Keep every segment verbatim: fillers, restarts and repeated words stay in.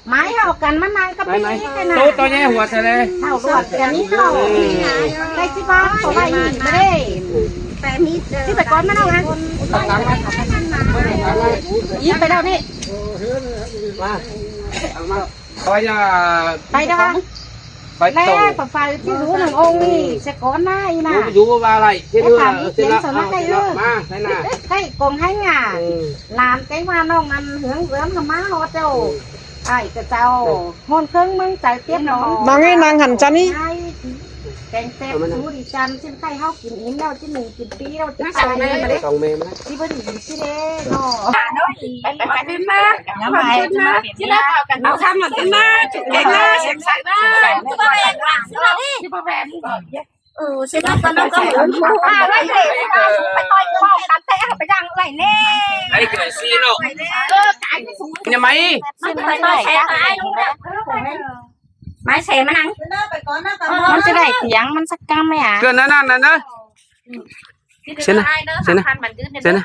Mai hảư căn ꞌmá ꞌnăng cắp ꞌpi ꞌnị ꞌnớ. Tô tô ꞌnhá hua ꞌsớ ꞌlế. Hảư hua căn ꞌnị tô. Cái chứ bác có bài ꞌnị ꞌmá đê. Chứ phải con ꞌmá ꞌnọng ăn. Ý phải đâu đi. Coi nha. Phải đâu ăn. Phải ꞌlế tô. Phải phải chứ rú ꞌnọng ông đi. Sẽ có na ý na. Rú ba lại. Thế nữa là sẽ nó. Má, thế nào. Cái con hánh à. Làm cái hoa ꞌnọng ăn hướng dưỡng hả má hot đâu. Ai ꞌcọ chảu. Hôn khớng ꞌmướng chaư tiết nó. Bang ꞌnị ꞌnăng hẳn chăn ꞌnị. Keng tép sú đi chăn, ꞌchí khay ꞌháu kin ín ꞌlẹo, ꞌchí ꞌnưng kin ꞌpi ꞌlẹo, ꞌchí pay ꞌlẹo. Song ꞌme ꞌmá. ꞌChí bơ̆n kin ꞌchí đê ꞌnọ. Kin ꞌmá. Kin ꞌmá. Kin ꞌmá. Kin ꞌmá. Kin ꞌmá. Kin ꞌmá. Kin ꞌmá. Ơ, xin lỗi, con nó có một cái gì phải coi con cắn té phải răng lại nè. Ấy, cái này xin lỗi. Ơ, cái cái súng. Nhà máy. Xin lỗi, cái cái ai luôn đó. Máy xe mà năng. Nó sẽ đẩy tiếng, nó sắc cam ấy à? Cái nó nó nó nó. Xin lỗi, xin lỗi. Xin lỗi.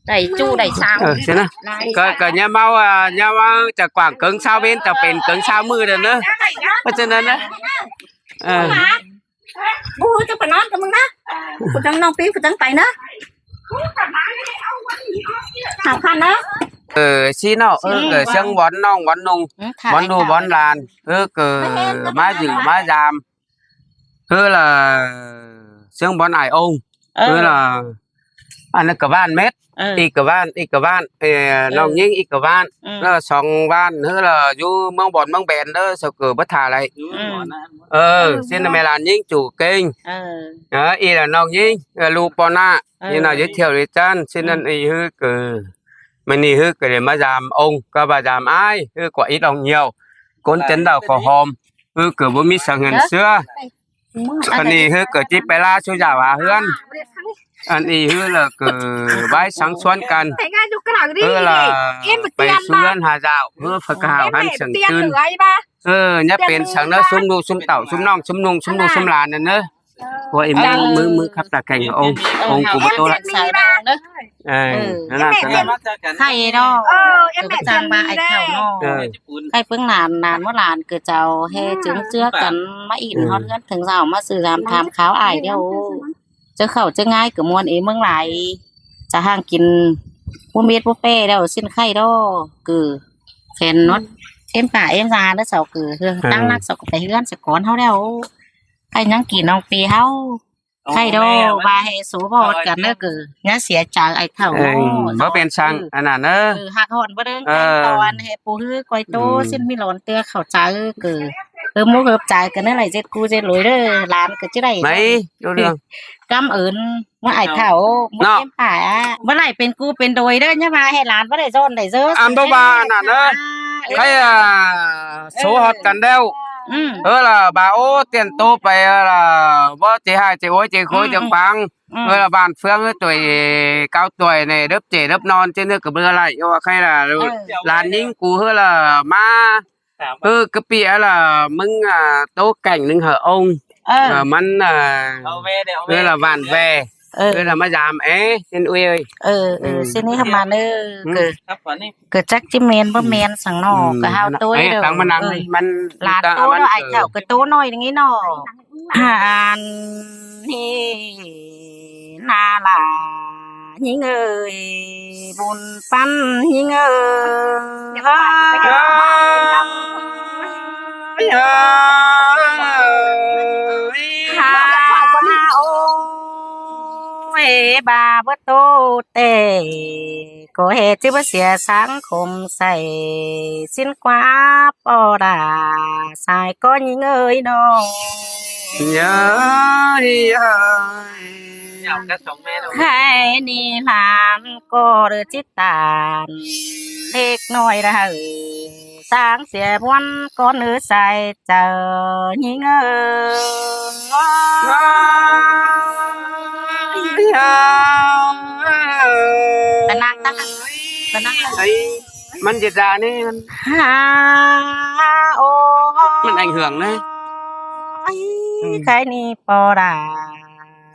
Đẩy chu, đẩy sao? Ờ, xin lỗi. Cái cái nhà máu à, nhà máu chả quảng cứng sao bên, chả bền cứng sao mưa được nữa. Có xin lỗi nữa. Ờ. Bố hứa cho phải nói cho mừng đó. Phải cho nông pí, phải cho phải nữa. Học hành đó. Ờ, xin nó, ờ, ờ, siang bón nông, bón nông, bón đu, bón lan. Ờ, cờ, má dữ, má giam. Ờ, là siang bón ai ông. Ờ. Ờ, là, ăn nó cờ van mết. Ờ. Ị cờ van, ị cờ van. Ờ, nông nhính ị cờ van. Ờ. Nó song van, hứa là dú mương bón mương bèn đó, sao cờ bất thả lại. Ờ, xin là mẹ là nhính chủ kênh. Ờ. Đó, ị là nông nhính, là lu pon ạ. Ờ. Nên là giới thiệu đi chăn, xin ăn ị hứa cờ. Mình ị hứa cờ để má giam ông, có bà giam ai, hứa quả ít lòng nhiều. Cốn chấn đảo khổ hòm, hứa cờ bố mít sang hẳn xưa. Ăn ị hứa cờ chip bé lá số dạo hả hươn. Ăn ị hứa là cờ bái sáng xuân căn. Hứa là bái xuân hà dạo, hứa phải cả hảo hẳn sẵn chưn. Hứa nhá bên sáng nó sum đu, sum tảo, sum nong, sum nung, sum đu, sum lan nữa. Ủa, em mưa, mưa, mưa khắp ta cảnh ông, ông cũng có tô lại. Ờ, nó là cái này. Khay đó. Ờ, em mẹ chàng bà ai thảo nó. Ờ. Khay ꞌpứng nàn, nàn ꞌmá lan cờ chảu, hè chứng trước cắn má in hót ngất thường dạo má sự dám tham kháo ai đeo. Chứ khẩu chứ ngai cử muôn ý mương lai. Chả hàng kin bố mết bố pe đeo xin khay đó. Cử phèn nót. Em cả em già đó sao cử hương tăng lắc sao cử phải hương sao con hao đeo. Khay nhắn kin nong pì hao. Khay đó, ba hè số bọt cắn nó cử. Nhá sia chào ai thảo nó. Bố bên sang, ăn ăn ơ. Hạc hòn bố đơn, toàn hè bố hứa quay tô, xin mi lón tưa khảo chào cử. Ơ, mô hợp chào cử nó lại giết cu giết lối đó, làm cử chứ đẩy. Mấy, đô đường. Cảm ơn, mô ai thảo, mô em phải á. Mô lại bên cu bên đôi đó, nhá ba hè lán, mô đẩy dọn đẩy dơ. Ăn bố ba, ăn ăn ơ. Khay à, số hot cắn đeo. Ơ là bà ô tiền tô phải là bố chế hai chế ối chế khối chế pang. Ơ là bàn phương ơ tuổi cao tuổi này, đớp trẻ đớp non trên nước cử bưa lại. Ô khay là lán nhính cú hứa là má. Ơ cư pịa là mứng à, tố cảnh nứng hở ông. Ờ, mắn à, ơ là bàn về. Ơ là má dám é, nên ui ơi. Ơ, ơ, xin ý hâm mà nơ. Cử chắc chứ men bố men sẵn nọ, cử hao tôi rồi. Tăng mà năng đi, mắn lá tô nó ai thảo cử tô nôi đi nó. Hàn hi na là nhính ơi, bùn păn nhính ơi. Ôi, bà bớt tô tê. Có hè chứ bớt xìa sáng khôm say. Xin quá bỏ đà. Sai có những ơi đó. Nhớ hi ơi. Hai ni làm có được chít tàn. Lệch nói đã hử. Sáng xìa buôn con ư sai. Chào nhí ngơ. Tao năng, tao năng. Tao năng. Ấy, mắn diệt ra nê, mắn. Ha, ô. Mắn ảnh hưởng nê. Ấy, cái ni pò đà.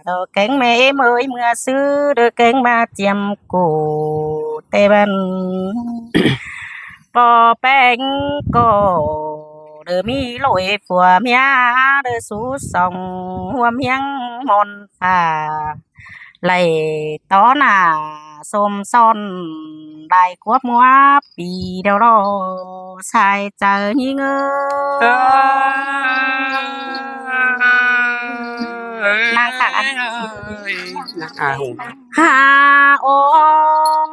Đồ kéng mê mới mưa xứ, đồ kéng ba chiêm củ tê bần. ꞌPo ꞌpéng ꞌcọ đaư ꞌmí ꞌlội phua ꞌmía, đaư sú song ꞌhuôm ꞌhiếng ꞌmôn phả, đảy tó nả sôm son, đảy cuốp ꞌmúa pi điêu lo sai chaư ꞌnhính ơi. Năng khả năng. À, hả ôi,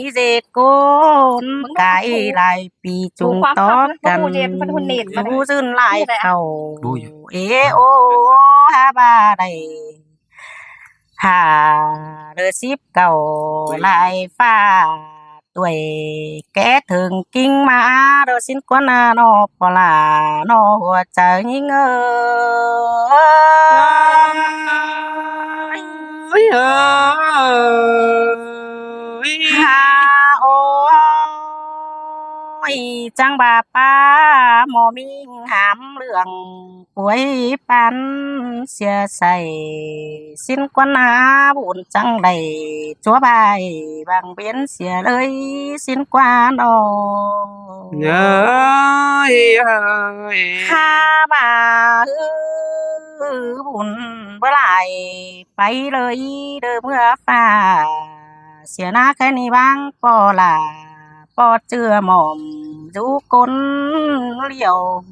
ꞌdệt ꞌcốn cái lai pi chung tó căn, ꞌhụ dưn lai khảu. Ê ô, hả ꞌva đảy hả đaư síp cảu lai phả, tuổi ké thớng king ꞌmá, đaư ꞌsịn ꞌquán ꞌna ꞌnọ ꞌpo lả ꞌnọ ꞌhua chaư ꞌnhính ơi. Hả ôi, chắng ꞌva ꞌpá ꞌmo ꞌmí hám ꞌlương puối pán sia sai, ꞌsịn ꞌquán ꞌna bun chắng đảy chúa bai bang biến sia ꞌlới ꞌsịn ꞌquán ꞌnọ. Hả ꞌva ư, bun báu lai pay ꞌlới đaư ꞌmưa phả, sia ꞌna khay ꞌnị bang ꞌpo lả ꞌpo ꞌchưa mỏm dú ꞌcốn ꞌlẹo.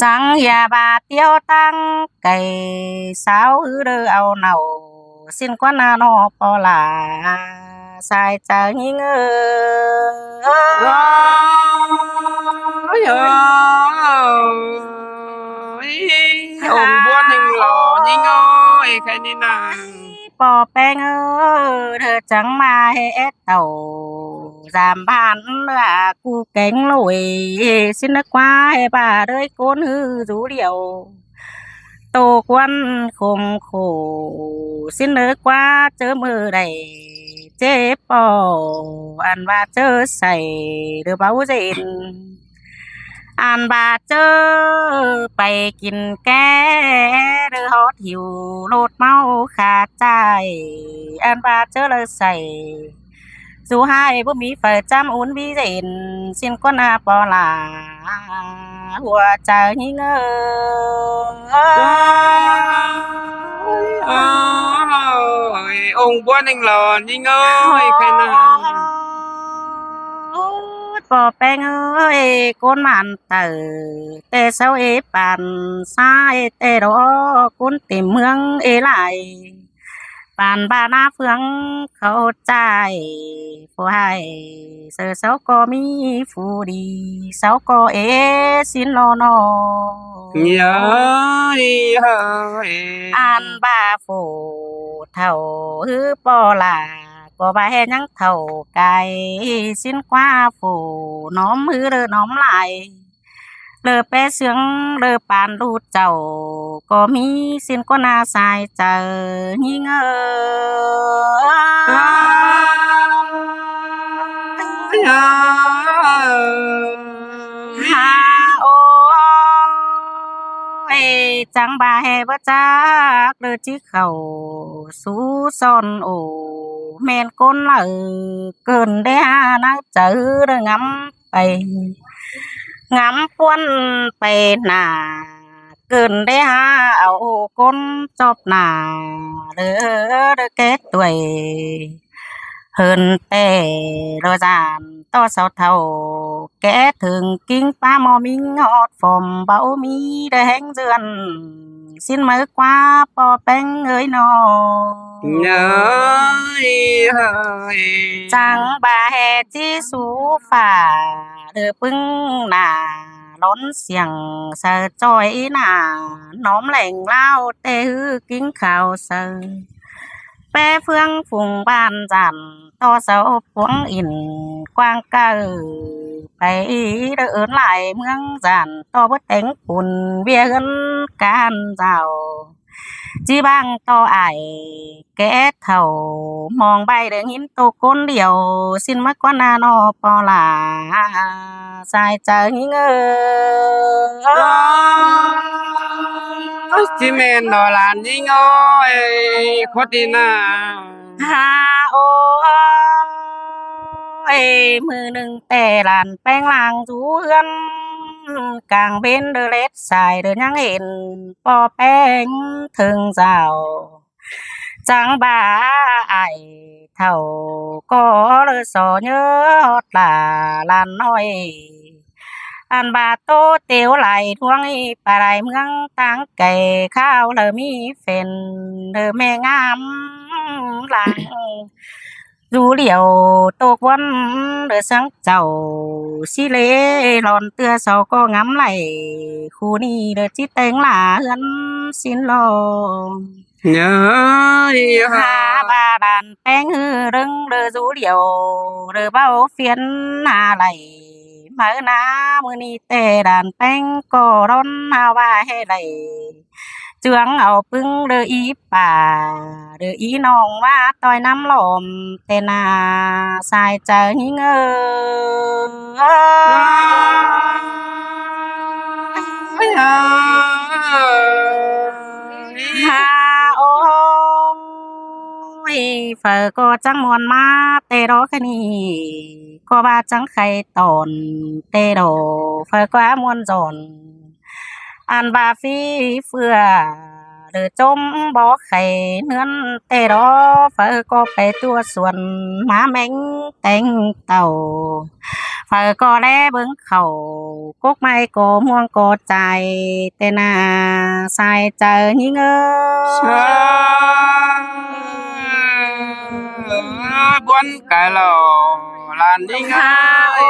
Chắng ꞌva ꞌtiếu ꞌtáng cay sáo ư đaư au nảu, ꞌsịn ꞌquán ꞌna ꞌnọ ꞌpo lả sai chaư ꞌnhính ơi. Ông ꞌbuôn ꞌnưng lo ꞌnhính ơi, khay ꞌnị ꞌna. ꞌPo ꞌpéng ơi, đaư chắng ꞌmá hê ét tảu dăm bản ꞌlạ cu kéng ꞌlội, ꞌsịn ꞌnớ ꞌquá hê ꞌva đới ꞌcốn ꞌhứ dú ꞌlẹo tô ꞌquán khôm khổ, ꞌsịn ꞌnớ ꞌquá ꞌchớ ꞌmự đảy ꞌchế ꞌpo, ăn ꞌva ꞌchớ sai đaư báu ꞌdệt, ăn ꞌva ꞌchớ pay kin ké đaư hót hiu ꞌlột ꞌmáu khả ꞌchái, ăn ꞌva ꞌchớ đaư sai dú ꞌhại báu ꞌmí phaư chăm ún ꞌviạk ꞌdệt, ꞌsịn ꞌquán ꞌna ꞌpo lả ꞌhua chaư ꞌnhính ơi. Ông ꞌbuôn ꞌnưng lo ꞌnhính ơi, khay ꞌnị ꞌna. ꞌPo ꞌpéng ơi, ꞌcốn ꞌmắn tảu té sáu ê păn sa ê té đo ꞌcốn tỉ ꞌmướng ê lai. Păn ꞌva ꞌna ꞌphướng khảu ꞌchái, phủ ꞌhại ꞌsớ sáu ꞌcọ ꞌmí phủ đi, sáu ꞌcọ ê ꞌsịn lo ꞌnọ. Ăn ꞌva phủ thảu ꞌhứ ꞌpo lả ꞌcọ ꞌva ꞌhê ꞌnhắng thảu cai, ꞌsịn ꞌquá phủ ꞌnóm ꞌhứ đaư ꞌnóm lai. Đaư pé ꞌsướng đaư păn ꞌlụk chảu ꞌcọ ꞌmí, ꞌsịn ꞌquán ꞌna sai chaư ꞌnhính ơi. Hả ôi, chắng ꞌva hê báu chắc đaư ꞌchí khảu sú son ổ, ꞌmen ꞌcốn ꞌlạ ư, cơn đé hả ꞌnáng chaư đaư ngắm pay, ngắm ꞌpuôn pay nả, cơn đé hả au ꞌcốn ꞌchọp nả, đaư, đaư ké tuổi hơn té lo dản ꞌto sau thảu ké thớng king ꞌpá ꞌmo ꞌmính hót phom báu ꞌmí đaư ꞌhéng dươn. ꞋSịn ꞌmứ ꞌquá ꞌpo ꞌpéng ơi ꞌnọ. Chắng ꞌva ꞌhê ꞌchí sú phả đaư ꞌpứng nả lón siêng saư ꞌchoi nả ꞌnóm lẻng ꞌláo té ꞌhứ king khảu saư. Pé ꞌphướng phung ꞌban dản ꞌto sau phuống in quang ꞌcau pay đaư ứn lai ꞌmướng dản ꞌto báu téng pun ꞌviạk ꞌhướn ꞌcan dảo. ꞌChí ꞌváng ꞌto ải ké thảu mong ꞌvạy đaư ꞌhín tô ꞌcốn điêu. ꞌSịn ꞌmá ꞌquá ꞌna ꞌnọ ꞌpo lả sai chaư ꞌnhính ơi. ꞌChí ꞌmen ꞌnọ ꞌlạ ꞌnhính ơi, khót đi ꞌna. Hả ôi, ơi, ꞌmự ꞌnưng ꞌtẹ đàn ꞌpéng lang dú ꞌhướn, cang ꞌvến đơ lết sai đơ ꞌnhắng hên ꞌpo ꞌpéng thơng dao. Chắng ꞌva ai thảu ꞌcọ đơ so ꞌnhớ ꞌhọt lả lan ꞌnọi. Ăn ꞌva ꞌtố têu lai thuang ꞌi pà lai ꞌmướng táng cay kháo lơ ꞌmí phén đơ ꞌme ngắm lăng. Dú điêu tốc ꞌvón đơ sắng chảu sí lê lon ꞌtưa sau ꞌcọ ngắm lai. Khu ꞌnị đơ ꞌchí ꞌtếng lả ꞌhướn ꞌsịn lo. ꞌNhớ ꞌi hả ꞌva đàn ꞌpéng ꞌhứ ꞌlớng đơ dú điêu đơ báu phiến hả lai. Máư ꞌná ꞌmự ꞌnị ꞌtẹ đàn ꞌpéng ꞌcọ đón hả ꞌva ꞌhế lai. Chướng au ꞌpứng đơ í pà đơ í ꞌnọng ꞌva ꞌtoi ꞌnắm lom ꞌtẹ ꞌna sai chaư ꞌnhính ơi. Hả ôi, phaư ꞌcọ chắng ꞌmuôn ꞌmá ꞌtẹ đó ꞌkhạy ꞌnị, ꞌcọ ꞌva chắng khay tỏn ꞌtẹ đó, phaư ꞌcọ ꞌmuôn dọn. Ăn ꞌva phí ꞌphưa đơ chốm bók khay ꞌnướn ꞌtẹ đó, phaư ꞌcọ pay ꞌtúa suôn ꞌmá ꞌmếng téng tảu. Phaư ꞌcọ ꞌlé bớng khảu cốc ꞌmạy ꞌcọ ꞌmuông ꞌcọ chai ꞌtẹ ꞌna sai chaư ꞌnhính ơi. Buôn cai lo lan ꞌnhính ơi.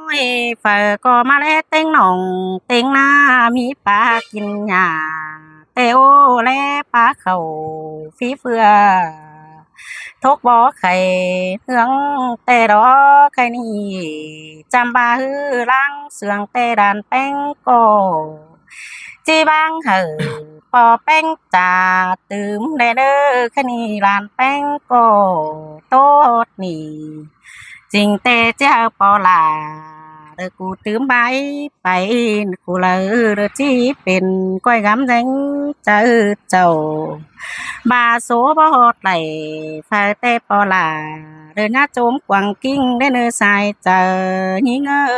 Ôi, phaư ꞌcọ ꞌmá ꞌlé ꞌtếng ꞌnọng ꞌtếng ꞌná ꞌmí pá kin nhả ꞌtẹ ô ꞌlé pá khảu phí ꞌphưa. Thốc bók khay ꞌhướng ꞌtẹ đó ꞌkhạy ꞌnị, chăm ꞌva ꞌhứ ꞌláng sương ꞌtẹ đàn ꞌpéng ꞌcọ ꞌchí ꞌváng hảư ꞌpo ꞌpéng chả tứm đe ꞌnớ ꞌkhạy ꞌnị đàn ꞌpéng ꞌcọ tót ꞌnị. Chinh ꞌtẹ ꞌchí hảư ꞌpo lả đơ ꞌcú tứm ꞌmạy pay ꞌcú laư đơ ꞌchí pên ꞌcoi ngắm ꞌdếng chaư chảu. ꞌVa số báu ꞌhọt lai phaư ꞌtẹ ꞌpo lả đơ ꞌnhá chốm quảng king đe ꞌnớ sai chaư ꞌnhính ơi.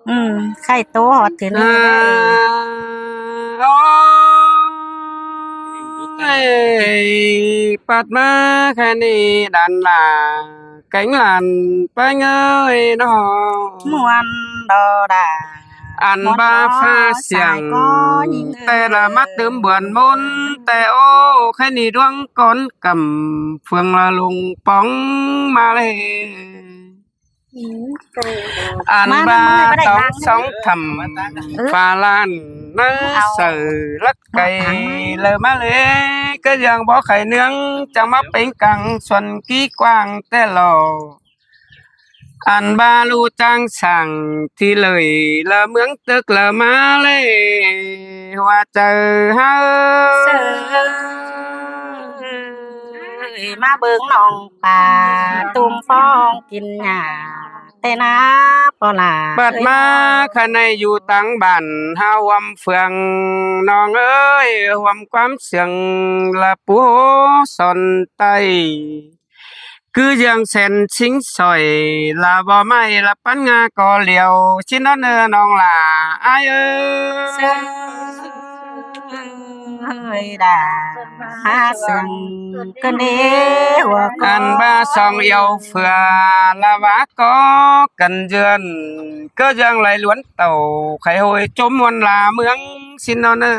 Ừ, khay ꞌtố ꞌhọt thứ ꞌnị. Ôi, pắt ꞌmá ꞌkhạy ꞌnị đàn lả kéng lan ꞌpéng ơi ꞌnọ. ꞌMuôn đo đà. Ăn ꞌva pha siêng ꞌtẹ lả ꞌmá tứm bươn ꞌmôn ꞌtẹ ô ꞌkhạy ꞌnị ꞌluống cón căm phường lả lùng póng ꞌmá ꞌlẹ. Ăn ꞌva tóng sóng thẳm pha lan ꞌnớ saư lắc cay lơ ꞌmá ꞌlế, ꞌcọ dang bók khay ꞌnướng chắng ꞌmá pêng căng xuôn kí quang ꞌtẹ lo. Ăn ꞌva ꞌlụk ꞌchang sảng thi lởi lơ ꞌmướng tớc lơ ꞌmá ꞌlế, hua chaư hảư ꞌmá bớng ꞌnọng pà tum ꞌphong kin nhả ꞌtẹ ꞌna ꞌpo lả. Pắt ꞌmá ꞌkhạy ꞌnị dú táng bản ꞌhụ ꞌhuôm phường ꞌnọng ơi, ꞌhuôm ꞌquám siêng lả pú hố son ꞌtạy. ꞌCứ ꞌdương sen sính sỏi lả báu ꞌmạy lả pán ꞌnga ꞌcọ liêu ꞌsịn ꞌnớ ꞌnọng lả ải ơi. Ơi đà hả sương cơn đế hua ꞌcọ. Ăn ꞌva song iêu phưa lả ꞌva ꞌcọ căn dươn ꞌcọ dang lai ꞌluống tảu khay ꞌhội chốm ꞌmuôn lả ꞌmướng ꞌsịn ꞌnớ ꞌnớ.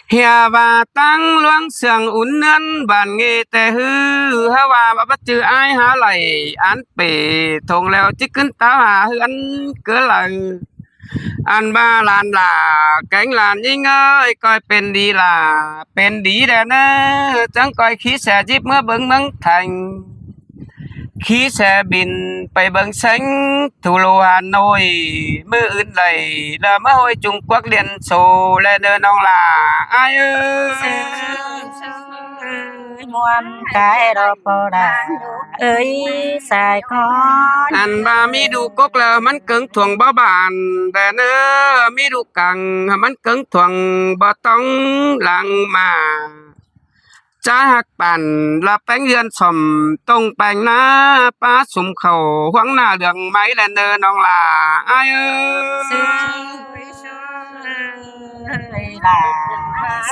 ꞌHia ꞌva táng ꞌluống sương ún ꞌnươn bản ꞌnị ꞌtẹ ꞌhứ, hả ꞌva ꞌva báu chứ ải hả lai án pê thông leo ꞌchí ꞌcứn táo hả ꞌhướn ꞌcứ lai. Ăn ꞌva lan lả kéng lan ꞌnhính ơi, ꞌcoi pên đi lả pên đi đe ꞌnớ, chắng ꞌcoi khí xe jeep ꞌmứa bớng ꞌmướng Thành. Khí xe bin pay bớng seng thủ đô Hà Nội, ꞌmự ứn đảy lả ꞌmá ꞌhội Trung Quốc Liên Xô ꞌlẹ ꞌnớ ꞌnọng lả ải ơi. ꞌMắn cai ꞌló ꞌpo đa ới sai ꞌcọ ăn ꞌva ꞌmí đu cốc lỏ ꞌmắn cớng thuông báu bản, đe ꞌnớ ꞌmí đu cẳng ꞌmắn cớng thuông báu ꞌtóng lăng ꞌmá. Chả ꞌhặc bản ꞌlạ ꞌpéng ꞌhướn sỏm ꞌtông ꞌpéng ꞌná, ꞌpá sum khảu ꞌhuống ꞌná lương ꞌmí đe ꞌnớ ꞌnọng lả ải ới.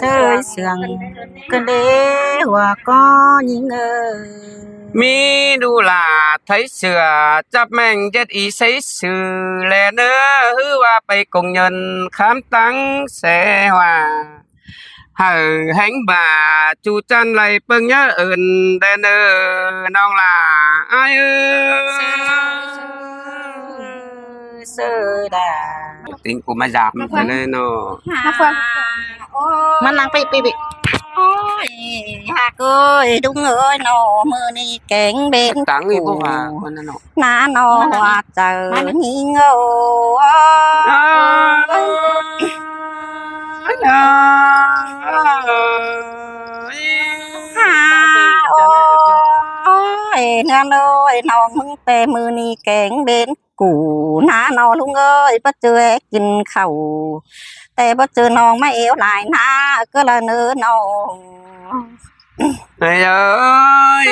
ꞌSới sương ꞌcọ đé hua ꞌcọ ꞌnhính ới. ꞌMí đu lả tháy sửa chắp ꞌmeng ꞌdệt í sáy sư đe ꞌnớ, ꞌhứ ꞌva pay công nhân khám táng xe họa hảư ꞌhéng bả ꞌchu ꞌchăn đảy ꞌpơng ꞌnhá ơn đe ꞌnớ ꞌnọng lả ải ới. ꞌSới đa. Tính ꞌcọ ꞌmá dám ꞌnớ ꞌnớ ꞌnớ. ꞌMắn lăng pay pay pay. Ôi, ꞌhặc ơi, ꞌlung ơi ꞌnớ, ꞌmự ꞌnị kéng bến táng ꞌnị ꞌcọ ꞌhua ꞌnớ ꞌnớ. ꞌNá ꞌnớ ꞌhua chaư ꞌnhính ới. Ôi, ꞌnớ ơi, ꞌnọng ꞌmứng ꞌtẹ ꞌmự ꞌnị kéng bến ꞌcọ. ꞌNá ꞌnớ ꞌlung ơi, báu ꞌchưa kin khảu, ꞌtẹ báu ꞌchưa ꞌnọng ꞌmá êu lai ꞌná ꞌcọ ꞌlạ ꞌnớ ꞌnớ. Ải ơi,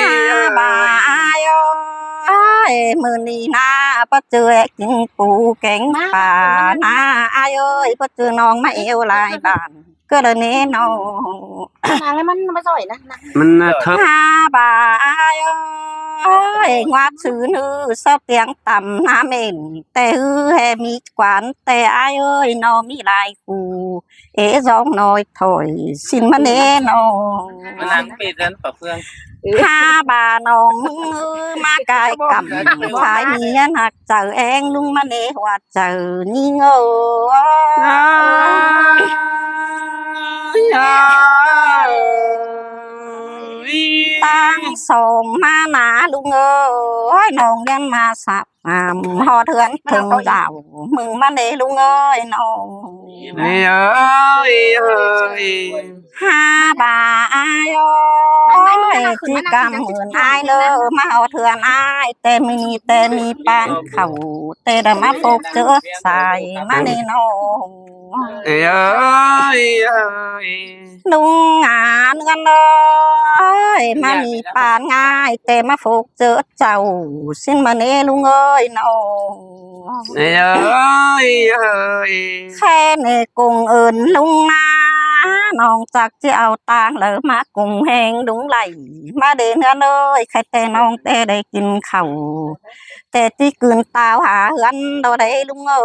ải ơi, ꞌmự ꞌnị ꞌná báu ꞌchưa kin pú kéng pá ꞌná ải ơi, báu ꞌchưa ꞌnọng ꞌmá êu lai bản ꞌcọ ꞌlạ ꞌnớ ꞌnớ. ꞌMắn ꞌnớ ꞌmắn ꞌmá ꞌdệt ꞌnớ. ꞌMắn ꞌnớ thớp. ꞌNá bả ải ơi, ꞌnguá sư ꞌnư ꞌsớ tiêng tăm ꞌná mên, ꞌtẹ ꞌhứ ꞌhê ꞌmí quan ꞌtẹ ải ơi ꞌnớ ꞌmí lai khu. Ê dong ꞌnọi thỏi ꞌsịn ꞌmắn ꞌnớ ꞌnớ. ꞌMắn lăng pay dán pả phương. ꞌNá bả ꞌnọng ꞌmứng ꞌmá cai căm, sai ꞌmí ꞌhặc chaư ꞌeng ꞌlung ꞌmắn ꞌnớ ꞌhua chaư ꞌnhính ới. ꞌTáng song ꞌmá ꞌná ꞌlung ơi, ꞌnọng ꞌdiến ꞌmá sắp ꞌmá ꞌhọt ꞌhướn ꞌtếng dảo ꞌmứng ꞌmắn ꞌnớ ꞌlung ơi ꞌnớ. Ơi ơi. ꞌNá bả ải ơi, ꞌchí căm ơn ải ꞌnớ ꞌmá ꞌhọt ꞌhướn ải, ꞌtẹ ꞌmí ꞌtẹ ꞌmí pán khảu, ꞌtẹ đảy ꞌmá phốc ꞌchớ sai ꞌmắn ꞌnớ ꞌnớ. Ơi ơi. ꞌLung ꞌnán ꞌnớ ơi, ꞌmá ꞌmí pán ꞌngai, ꞌtẹ ꞌmá phốc ꞌchớ chảu ꞌsịn ꞌmắn ꞌnớ ꞌlung ơi ꞌnớ. Ơi ơi. ꞌKhạy ꞌnị công ơn ꞌlung ꞌná, ꞌnọng chắc ꞌchí au ꞌtáng ꞌlạ ꞌmá công ꞌhéng ꞌlung đảy ꞌmá đé ꞌnớ ơi, ꞌkhạy ꞌtẹ ꞌnọng ꞌtẹ đảy kin khảu, ꞌtẹ ꞌchí kin táo hả ꞌhướn ꞌlạ đảy ꞌlung ơi.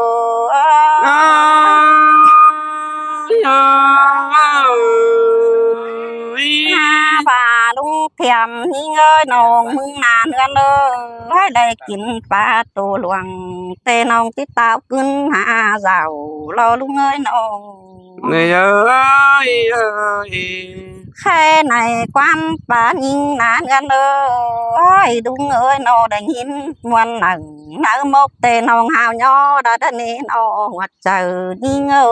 ꞌNá bả ꞌlung thiêm ꞌnhính ới, ꞌnọng ꞌmứng ꞌnán ꞌhướn ơi, ꞌhứ đảy kin pá tô luông, ꞌtẹ ꞌnọng ꞌchí táo kin hả dảo ꞌlạ ꞌlung ơi ꞌnớ. Ơi ơi. ꞌKhạy ꞌnị ꞌquám pá ꞌnhính ꞌnán ꞌhướn ơi, ꞌlung ơi ꞌnớ, đảy ꞌnhính ꞌmuôn nẳng nẳng mốc ꞌtẹ ꞌnọng hảư ꞌnhó đa đa ꞌnớ ꞌnớ ꞌhua chaư ꞌnhính ới.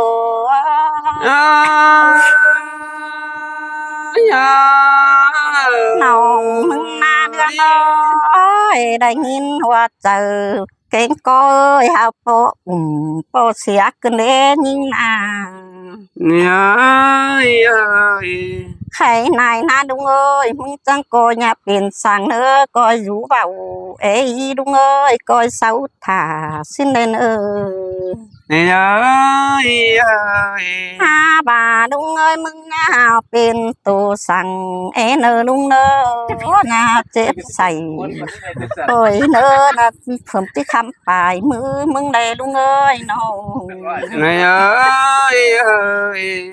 ꞌNọng ꞌmứng ꞌnán ꞌhướn ơi, đảy ꞌnhính ꞌhua chaư kéng ꞌcọ ơi, hảư ꞌpo ứn ꞌpo sia ꞌcứn đé ꞌnhính ꞌná. Ơi ơi. ꞌKhạy ꞌnị ꞌná ꞌlung ơi, ꞌmứng chắng ꞌcoi ꞌnhá pên săng ꞌnớ, ꞌcoi dú báu ê ꞌlung ơi, ꞌcoi sáu thả ꞌsịn đen ơi. Ơi ơi. Hả bả ꞌlung ơi, ꞌmứng ꞌnhá pên tô săng ê ꞌnớ ꞌlung ꞌnớ, ꞌnhá chếp sảy ơi ꞌnớ, ꞌnhá phớm ꞌchí khắm pay ꞌmứ ꞌmứng đé ꞌlung ơi ꞌnớ. Ơi ơi.